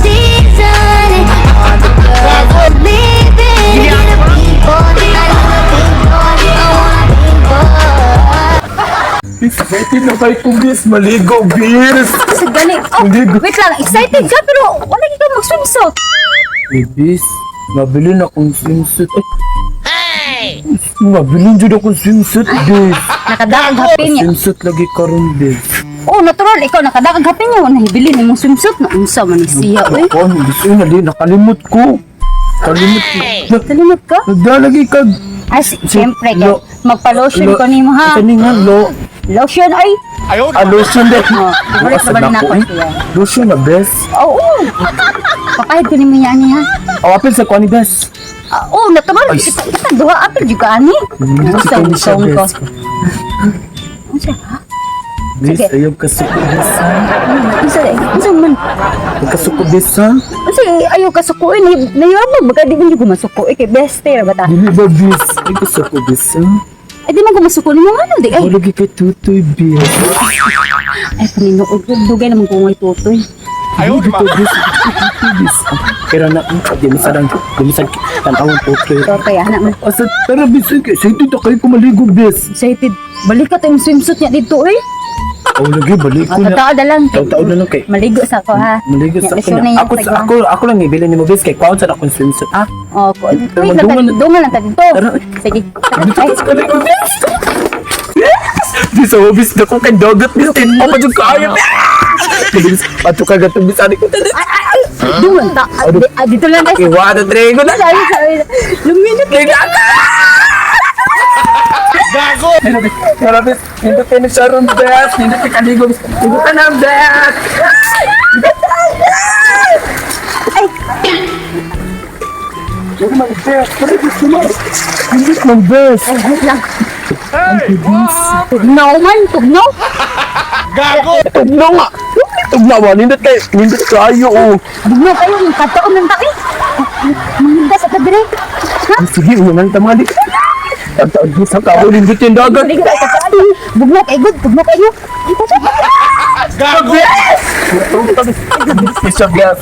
Season, all the girls are leaving. Get a big boy, I need a big boy, I want a big boy. Excited na kayo kong bis. Maligo, bis. Sa gani. Oh, Hindi. wait lang, excited ka pero wala ka mag-swimsuit. Eh, bis. Nabili na akong swimsuit. Ay! Nabilin jud akong swimsuit, bis. Nakadakag hapin niya. Swimsuit lagi karon, bis. Oh, natural ikaw nakadakag hapin niya. Nahibilin imong swimsuit na unsa man ni siya oy. Ako, bis, uy, nakalimot ko. Kalimot ko. Kalimot ka? Nagdalagi kag. Ay, siyempre kay magpa-lotion ko nimo ha. Ito ni nga, lo. Lotion ay. Ah, lotion din. Oh, favorite Bukas ba na na ako, ako eh. siya? Lotion na, bes. Oo. Papahid ko nimo yan ha. Oh, apil sa kuha ni bes. Ah, oh, natural. Ay, Kita, kita duha apil jud ka ani. Hindi Unsa ko ni siya, ko. bes. Unsa ha? Bes, Sige. ayaw ka suko, bes. Ha? Unsa unsa man? Ayaw ka suko, bes, ha? Unsa ayaw ka sukuin nayabo magka di man jud ko masuko eh, kay beste ra ba ta? Dili ba, bes? Ayaw ka suko, bes, ha? Ay di man ko masuko nimo ano di ay. Wala lagi kay tutoy, bes. Ay Panginoon, dugay naman ko ngay tutoy. Ayaw, di ba? Bes, tutoy, bes. Pero na, di masadang, di masad, tanawang tutoy. Tutoy ana man. Asa, pero bes, ay, excited na kayo kumaligo, bes. Excited. Balik ka tayong swimsuit niya dito eh. Oh, lagi, balik ko Oh, na. totoo na lang. Totoo na lang kay. Maligo sa ako ha. Maligo sa Nya, ako na na. Ako, ako, ako lang ibili ni mo, bes, kay kwaon sa akong swimsuit, ah. Oh, ko. Pero Wait lang, magdungan na- dungan lang ta dito. Tara. Sige. Ay, Di sa hobis na ko kay dagat bis tin mo pa jud kaayo. Bis pato ka gatong bis ani ko tadi. ay, ay, dungan ta. Ah, dito lang guys. Iwa na trego na. Sabi, sabi. Luminot. Gago. Tara bis, nindot kayo ni Sharon bes, nindot kay kaligo bis. Nindot ka na bes. Ay, Nindot man bes, tara bis naman. Nindot man bes. ay, wait lang. Tugnaw man, tugnaw. Tugnaw nga. Tugnaw ba? Nindot kay, nindot kayo oh. Tugnaw kayo, kataon ng taki. Manghinda sa tabire. Ha? Sige, umangan ta mga di. Tagtaon ko sa kaon nindot yung dagat. Maligo ay kataon. Bugnaw kay good, tugnaw kayo. Gago! Isa gas.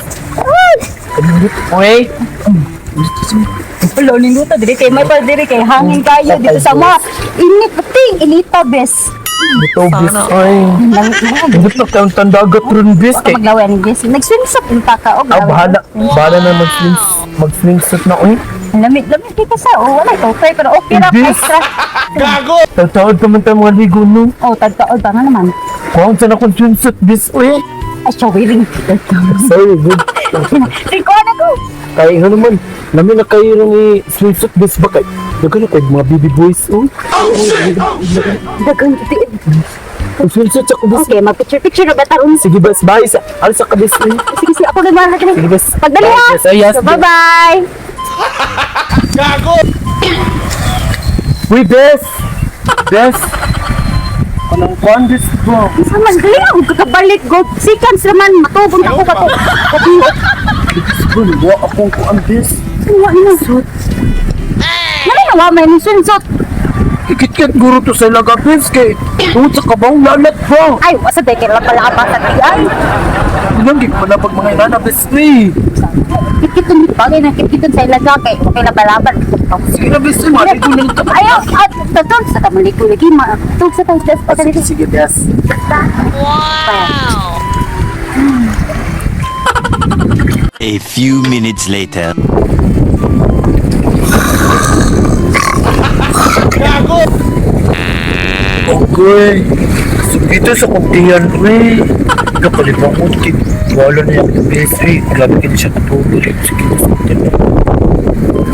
Okay. Wala, ninduta dire kay may pa dire kay hangin kayo dito sa mga init pating inita bes. Ito bis ay. Nindot na kayong tandagat ron bis kay. Maglaway ni Jesse. Nag-swimsuit unta ka og Ah, bahala. Bahala na mag-swim mag-swimsuit na oy. Lamig lamig kay ka sa oh, wala totoy pero okay ra Bis. extra. Tataod pa man tayo mga ligo no. Oh, tagtaod pa nga naman. Kuha sa na akong swimsuit bis oy. Ay, showering. Sorry, good. Sige na ko. Kaya nga naman, namin na kayo nung i-swimsuit bis ba kay? Nagano kayo mga baby boys oh. Dagang tiid. Ang swimsuit sa kubis. Okay, mag-picture picture na ba taron? Sige bes, bye. Sa, alis sa kabis. Oy. Sige, sige, ako nagmahal ka na. Sige bes. Pagdali ha. Yes, ay, yes. So, bye-bye. Uy, Bes! Bes! Anong kwan this bro? Isa man dali ako kakabalik go. Seconds naman matubong ako ka to. Kabuok. Bro, wa akong kuan, Bes. Wa ni suit. Nani na wa may ni swimsuit. Ikit-kit guro to sa ilaga, Bes. Kay, tungod sa kabang lalat ba? Ay, wa sa deke lang pala pa sa ay. Ilang gig pala pag mga inana, Bes. Uy! Kikiton bagay na kikiton sa ilaga kay okay na balaban. Sige na, Bes. Uy, maligo na nito. Ayaw, at tatol sa kamaliko lagi ma. Tug sa tag sa Ah, sige, sige, Bes. A few minutes later. Okay. Sugito sa kuntiyan, uy. Kapalibang ko, wala na yung Bes. Uy, grabe kin siya katulog. Sige, sa kuntiyan.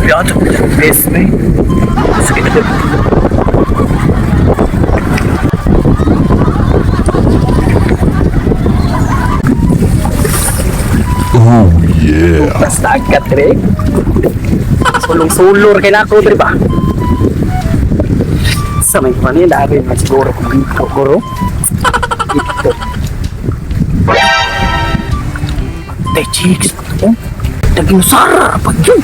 Kaya sa kuntiyan, Bes, uy. Sige na, Basta agad, tre. Sulong-sulor kay nako, tre ba? Sa may kanila, abi man siguro kung dito, guro. Dito. Kay chicks, oh. Naging sara pag yun.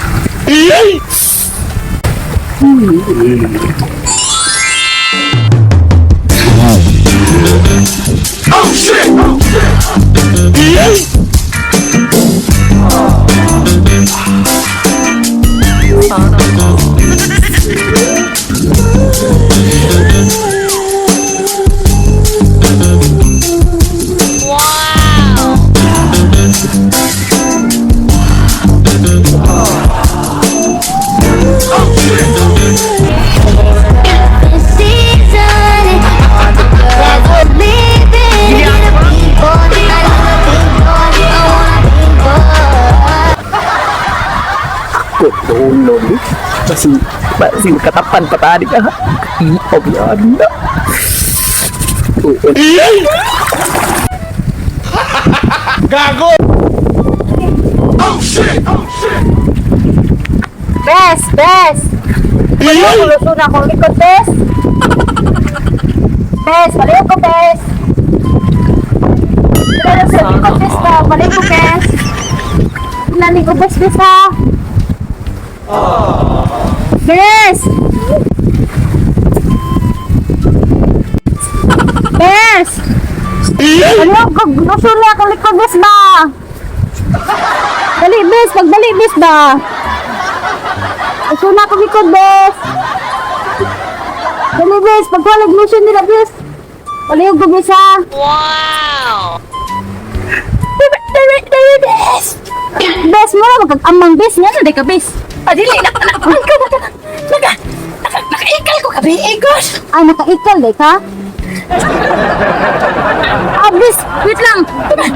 The season, all the girls are leaving. Get a big boy, I want a big boy, I want a big boy. Kutulog. Basi, basi katapan pa tadi ka. Ipaw yan na. Bes, bes. Wala ko na akong likod, bes. Bes, balik ko, bes. Wala sa likod, bes ba? Balik ko, bes. Naning ubos, bes, ha? Bes! Bes! Ano, gusto na akong likod, bes ba? Dali, bes. Pagbalik, bes ba? Gusto na akong likod, bes. Dali, bes. Pagwalag motion nila, bes. Palihog ko, bes, ha? Wow! Dali, dali, bes! Bes, mo na magkag-amang, bes. Nga na, di ka, bes. Adili na na naka naka naka nakaikal ko kabi igos. Ah, nakaikal, di ka? Ah, bes, wait lang.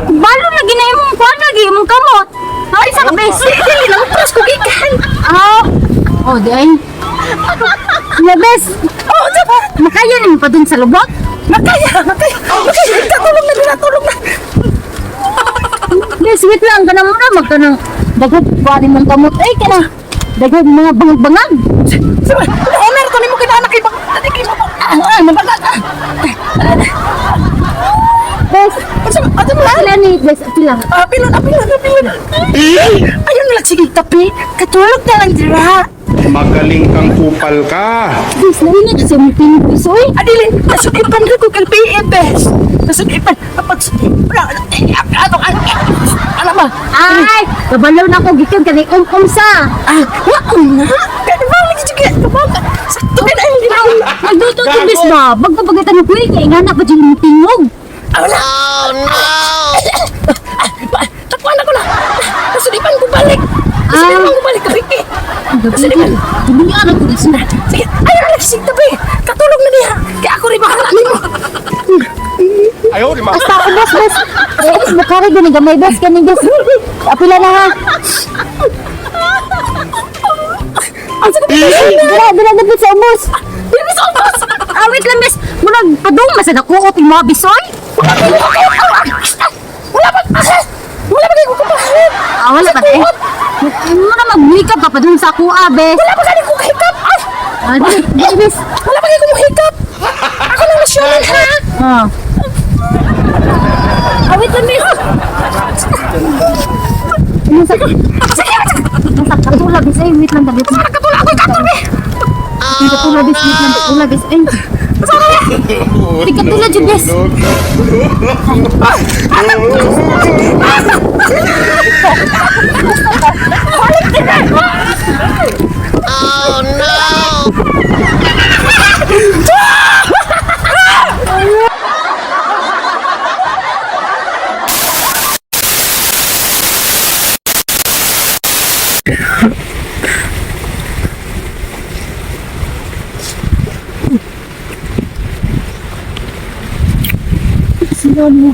Balo na ginay mong kuwan lagi, mong kamot. Ay, sa ka, bes. Dili lang pros ko gikan. Ah, oh, di ay. Ya, bes. Oh, diba? Makaya ni mo pa dun sa lubot? Makaya, makaya. Makaya katulog na dira tulog na. Bes, wait lang. Kanang muna, magkanang dagog kuwan mong kamot. Ay, kana. Dagog mga bangag-bangag. Sama, owner to nimo kinaanak kay bang kay mo. Ah, ah, mabagat. Ah. Bes, Unsa ato mo? sila ni, bes, sila. Ah, pilon, ah, pilon, ah, pilon. Ayun na lang sige tapi katulog na lang dira. Magaling kang kupal ka. Bes, narinig siya mong pinupiso, eh. Adili, nasudipan ko kay PFS. Nasudipan, kapag wala, ano, ano, ano ba? Ay, kabalaw na ako gikan kanay um-um sa. Ah, wa na. Pero balik sige, kabaka. Sakto ka na yung ginawa. Magduto to bes ba? Bago pagkita ng kuya, kaya nga na pa dyan yung tingog. Ah, wala. Oh, no. Tapuan ako na. Nasudipan ko balik. Nasudipan ko balik kabiki. Nasudipan. Hindi nga na ko dito. Sige, ayun lang sige tabi. Katulog na niya. Kaya ako rin bahala nimo. Ayaw, di ma. Basta ako, bes, bes. Eh, mukha rin gani gamay, bes, kaning bes. Apila na ha. Ang sakit. Dira, dira na sa ubos. Dili sa ubos. Ah, wait lang, bes. Murag, padung, masad ako, o mga bisoy. Wala pa. Wala pa kayo kupahan. Ah, wala pa, eh. Mura mag-makeup ka pa dun sa ako, ah, bes. Wala pa kayo kuhikap. Ah, Ah, di, di, bes. wala pa kayo kumuhikap. Ako lang nasyonan ha. Ah. Ah, wait lang, bes. Ano sa... Sige, Nasa katula, bes. Ay, wait lang, wait lang. katulog ako katulog. Katula, bes. Wait lang, katula, bes. Ay. Di katula, jud, bes. Sila mo.